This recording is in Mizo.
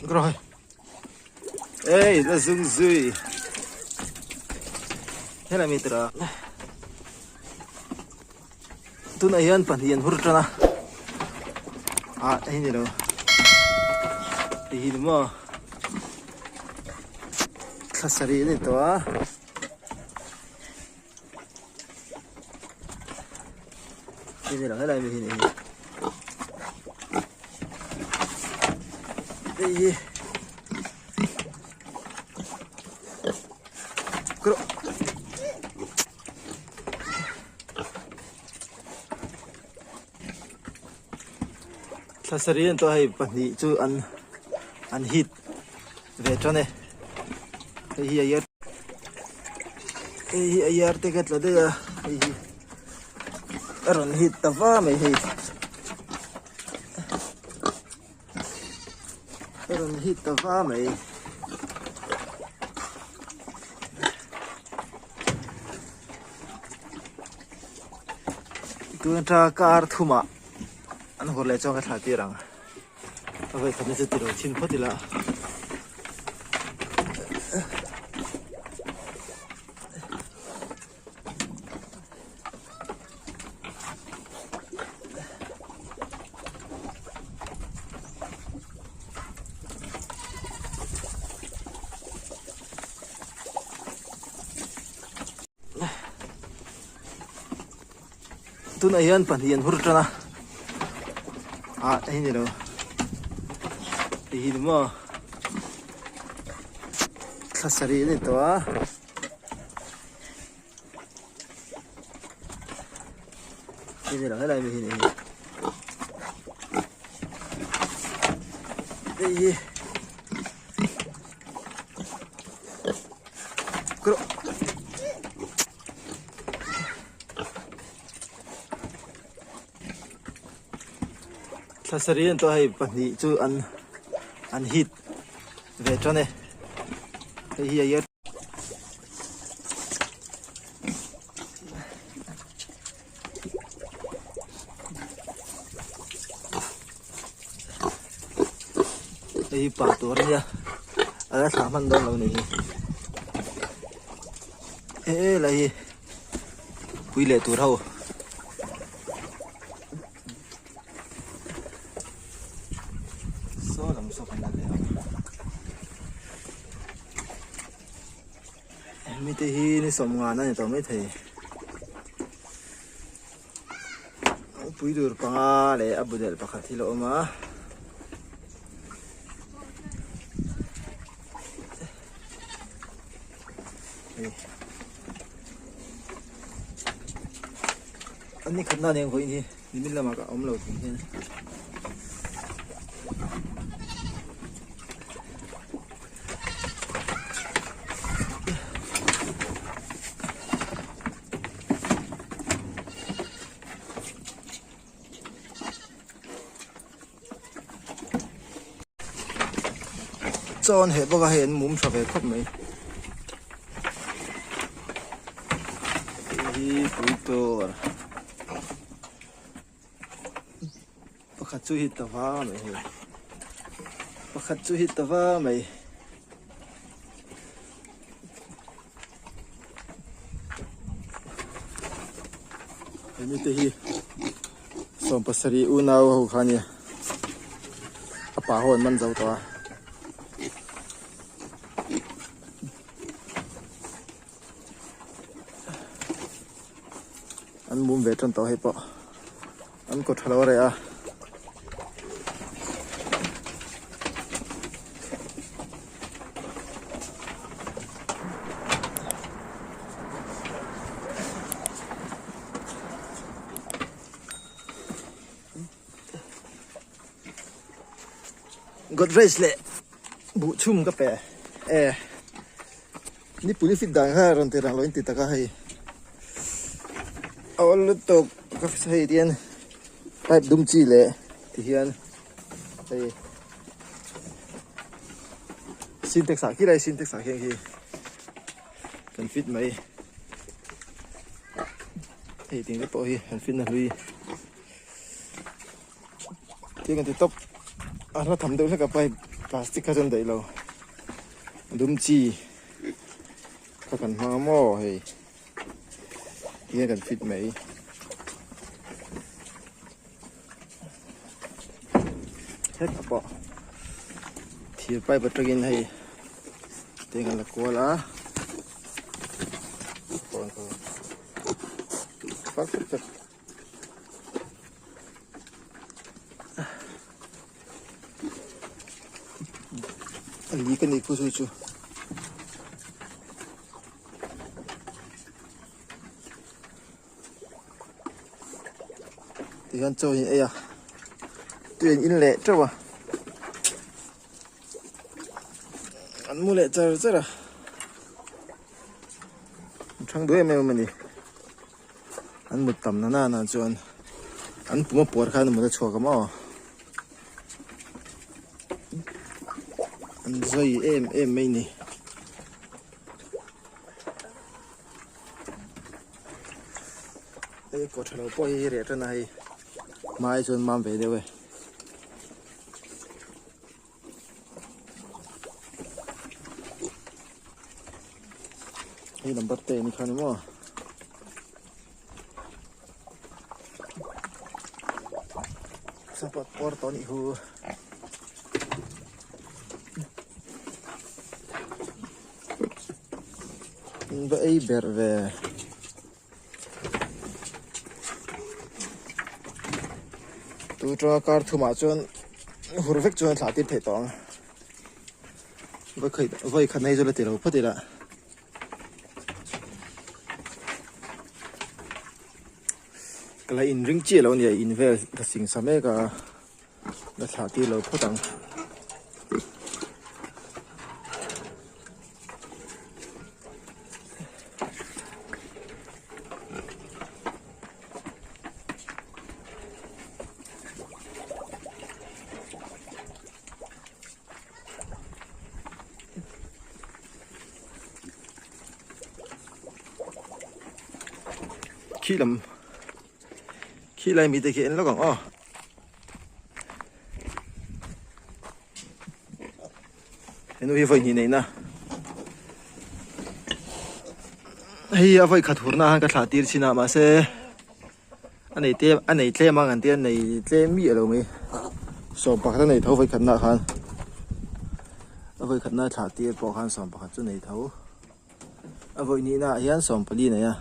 Rồi. Ê, nó rung rùi. Thế là mình tự Tunah hian pahnih an hur tan a, ah hei ni lo ti hi ni maw thla sarih a ni tawh a hei ni lo helai mi hi ni hi hei hi. Thla sarih an tawh a hei pahnih chu an an hit ve tan e hei hi a yar hei hi a yar te ka tla daih a hei hi a rawn hit ta va mai hei a rawn hit ta va mai. Tun atanga kar thumah an hawr leh chuan ka thlah tir ang a vawi khatna chu tilo chhin phawt ila. Tunah hian pahnih an hur tan a ah hei ni lo ti hi ni maw thla sarih a ni tawh a. Hei ni lo helai mi hi ni hi hei hi. Thla sarih an tawh a hei pahnih chu an an hit ve tan e hei hi a yar Hei hi pa tur a nia a la thlah hman dawn lo ni hi he lai hi pui leh tur ho saw lam saw kan la leh ang mite hi ni sawmngan a ni tawh maithei. Pui dur panga leh a bu delh pakhat hi la awm a. An ni khatna nen vawiin hi nimin lamah ka awm lo thung hian. Chaw an heh bawk a hei an mum tha ve khawp mai hei hi pui tur pakhat chu hit ta va mai hei pakhat chu hit ta va mai. Hemi te hi 70 unau ho kha ania a pa ho an man zo tawh a. An mum ve tan tawh hei pawh an kaw tha lo a reh a. Godrej leh buhchhum ka pe e nipui fit dan kha rawn ti rang lo in ti tak a hei a awl lutuk ka hei tian pipe dum chi leh ti hian hei. Sintex ah khi lai sintex ah khian khi kan fit mai hei ting te pawh hi an fit na hlui thil kan ti tawp a hla tham deuh hlek a pipe. Plastic kha chuan daih lo a dum chi kha kan hmang a maw hei tihian kan fit mai. Hetah pawh thir pipe atangin hei teng an la kual a perfect a li ka nih khu chu chu. Tihian chaw in ei a tui an in leh teuh a an mu leh char char a an thang duai em em a ni an mut tam na nana chuan an pum a puar khan an mut a chhuak a maw an zai em em mai a ni. Hei kaw tha lo pawh hi reh tan a hei hmai chuan mam ve deuh e. Hei number te ni kha ni maw. Sapat por tawh nih hu. Va ei ber ve. Tu tanga kar thumah chuan hur vek chuan thlah tir theih tawh ang. Vawi khat nei chu la ti lo phawt ila. Ka la inring chiah lo a nia in vel ka singsa mek a. La thlah tir lo phawt ang. Khi lam khi lai mite khi en lawk ang aw. Henu hi vawi hnih neihna hei a vawi khat hurna khan ka thlah tir chin a mahse a nei tlem a nei tlem ang an tia a nei tlem miah lo mai sawm pakhat a nei tho vawi khatna ah khan a vawi khatna thlah tir pawh khan sawm pakhat chu a nei tho a vawi hnihna ah hian sawm pali a nei a.